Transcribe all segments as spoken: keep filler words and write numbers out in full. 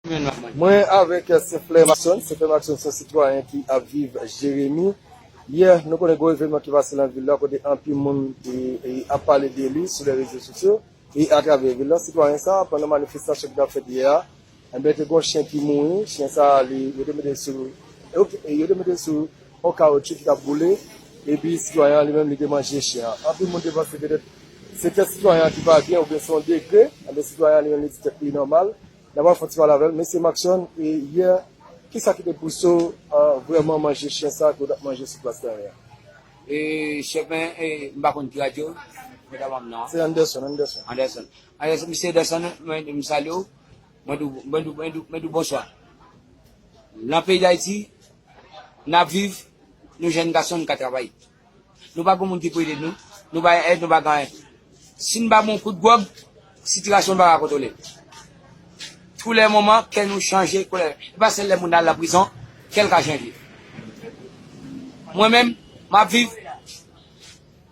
Mwen avèk Senflè Makson. Senflè Makson se yon sitwayen ki ap viv Jeremi. Yè, nou konnen gwo evènman ki pase nan vil la, kote anpil moun e, e, ap pale de li sou lè rezo sosyo e atravè vil la. Sitwayen sa, pandan manifestasyon ki t ap fèt yè a, enben, te gen yon chen ki mouri. Chen sa, li, yo te mete l sou, e, yo te mete l sou yon kawotchou ki t ap boule, epi sitwayen an li menm, li te manje chen an. Anpil moun te panse petèt se tèt sitwayen an ki pa byen oubyen se yon degre, enben, sitwayen an li menm, li di tèt li nòmal. N ap al fè yon ti pale avè l. Mesye Makson, e yè, kisa ki te pouse w, a, vrèman manje chen sa ke w t ap manje sou plas Tanryen an? E, chèf, men, e, m pa konn ki radyo, mwen ta ban m nan. Se Anderson, Anderson. Anderson. Anderson, mesye Anderson, mwen, m salye w. Mwen di w, mwen di w, mwen di w, mwen di w bonswa. Nan peyi Dayiti, n ap viv, nou jèn gason, nou ka travay. Nou pa gen moun ki pou ede nou. Nou pa gen èd, nou pa gen anyen. Si n pa bon kout gwòg, sitiyasyon n pa ka kontwole. Tou lè moman, kè nou chanje, kolè. E pa sèl lè moun al nan prizon, kè l ka chanje. Mwen menm, m ap viv,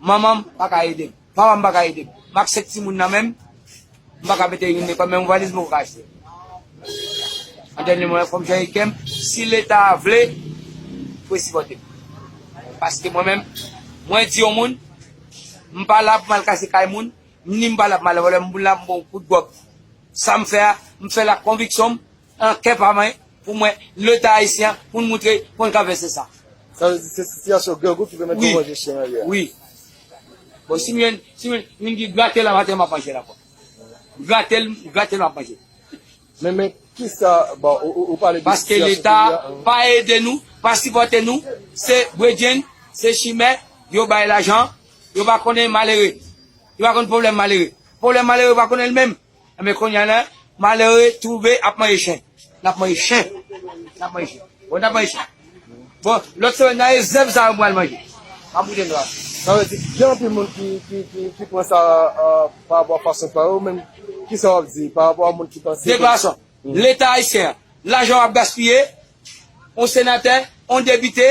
manman m pa ka ede m. Papa m pa ka ede m. M ak senk timoun nan men m, m pa ka mete youn lekòl, menm yon valiz m poko ka achte. An dènye moman, fò m chanje kè m. Si Leta vle, pou l sipòte m. Paske mwen menm, mwen di yon moun, m pa la pou m al kase kay moun, ni m pa la pou m al vòlè, m la pou m bon kout gwòg. Sa m fè a, m fè l ak konviksyon m, an kè pa mwen, pou mwen, Leta ayisyen an, pou n moutre, pou n ka vèse sa. Sa vle di se sitiyasyon grangou ki pèmèt nou manje chen an yè a? Wi. Bon, si m jwenn, si m jwenn, m jwenn ki grate l a maten, m ap manje l ankò. Grate l, grate l, m ap manje. Men, men, kisa, bon, ou, ou, ou pale de sitiyasyon peyi a, hein. Paske Leta pa ede nou, pa sipòte nou, se bredjenn, se chimè, yo bay lajan, yo pa konnen malere. Yo pa konn pwoblèm malere. Pwoblèm malere, yo pa konnen l menm. Enben, kounye a la, malere twouve ap manje chen. N ap manje chen. N ap manje chen. Bon, n ap manje chen. Bon, lòt semèn nan, e zèb sa yo m pral manje. M ap boule nwa. Sa vle di, gen anpil moun ki, ki, ki, ki pran sa, euh, pa rapò a fason pa yo, men kisa w ap di pa rapò a moun ki panse ke... Deklarasyon. Leta ayisyen an, lajan w ap gaspiye, yon senatè, yon depite,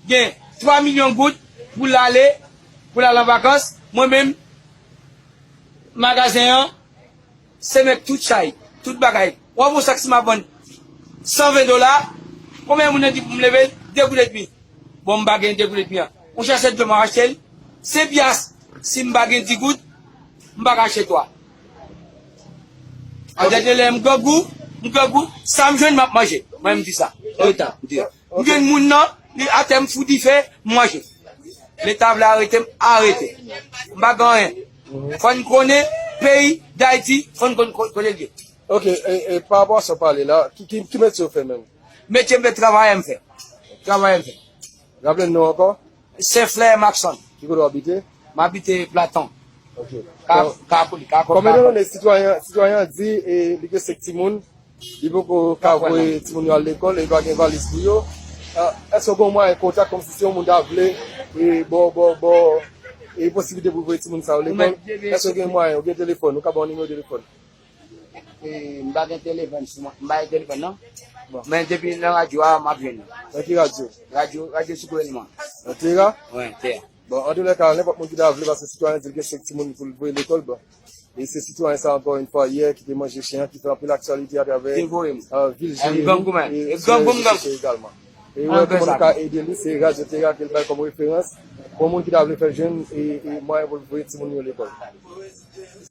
gen twa milyon goud pou l ale, pou l al an vakans. Mwen menm, magazen an, se mèt tout chay, tout bagay. W ap wè yon sak si m ap vann san ven dola, konbyen moun nan di pou m leve l? De goud edmi. Bon, m pa gen de goud edmi an. Yon sachè dlo m ap achte l. Senk pyas, si m pa gen di goud, m pa ka achte twa. An dènye lè, m grangou, m grangou, sa m jwenn, m ap manje. Mwen, m di sa. Leta, m di. M jwenn moun nan, li atè, m fou dife, m manje. Leta vle arete m, arete. M pa gen anyen. Fò n konnen peyi Dayiti, fò n konn ko-, kote l ye. Ok, e, e, pa rapò a sa w pale la, ki, ki, ki metye w fè menm? Metye m fè, travayè m fè. Travayè m fè. Raple n non w ankò? Senflè Makson. Ki kote w abite? M abite Platon. Ok. Ka-, Kapoli, Kapoli. Konbyen de lane sitwayen, sitwayen an di, e, li gen senk timoun, li poko ka voye timoun yo al lekòl, e li pa gen valiz pou yo? Ah, èske w gen mwayen kontak kòmsi se yon moun ta vle, e, bò, bò, bò, e posiblite pou voye timoun sa yo lekòl? Èske w gen mwayen, ou gen telefòn, ou ka ban yon nimewo telefòn? E, m pa gen telefòn sou mwen. M pa gen telefòn, non. Bon. Men depi nan radyo a, m ap jwenn li. Nan ki radyo? Radyo, radyo sou gouvènman. Nan Tera? Wi, Tera. Bon, antoulèka, nenpòt moun ki ta vle, paske sitwayen di l gen senk timoun pou l voye lekòl, bon. E se sitwayen sa, ankò yon fwa, yè, ki te manje chen an, ki fè anpil aktyalite atravè, euh, vil Jeremi e sou lèzo sosyo egalman. E wè kòman nou ka ede li, se Radyo Tera ke l bay kòm referans pou moun ki ta vle fè jwenn e, e mwayen pou l voye timoun yo lekòl.